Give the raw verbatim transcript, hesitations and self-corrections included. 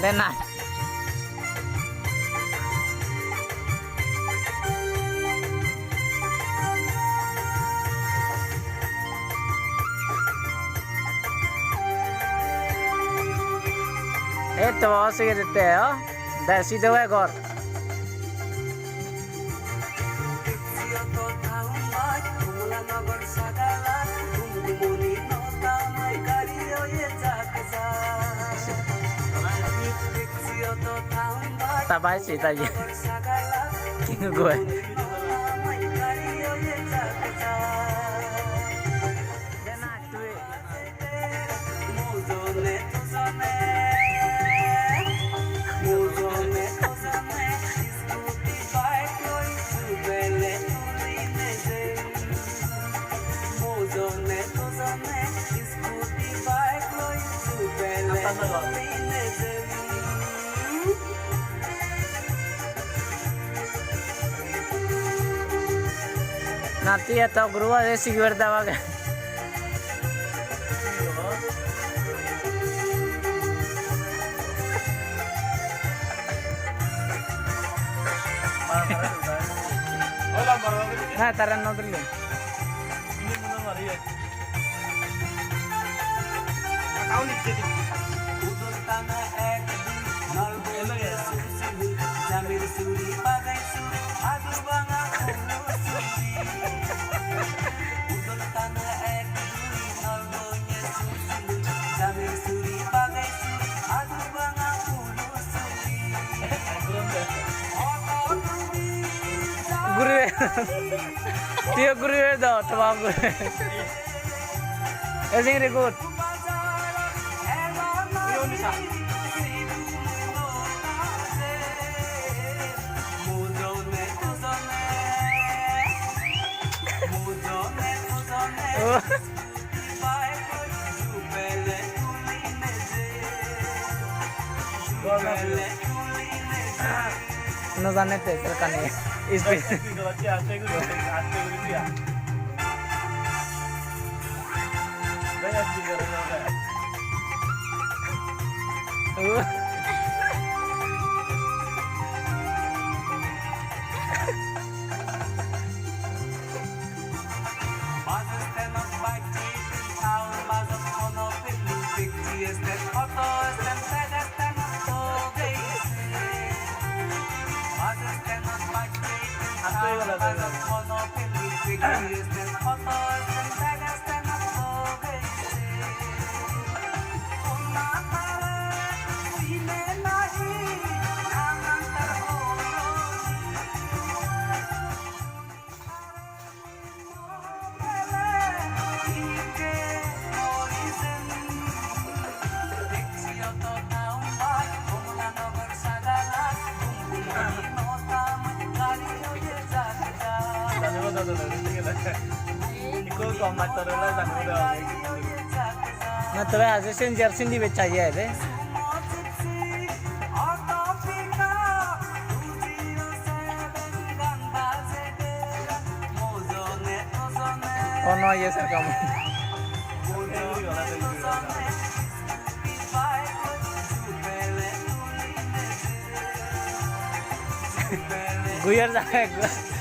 De na. Ei to, o sigirite, o. De, sido e gor. Ta bai si ta ye. Kintu goi. Nati eto guru age, sigibar debage. Na, tara no dille. Guri. Tiyo guri do, tama guri. Ezing rikut. Oh. No jane te, se kani. Na, tobe aje sen jer sindi bechcha iye ebe. Ono iye serkom. Guyer jage.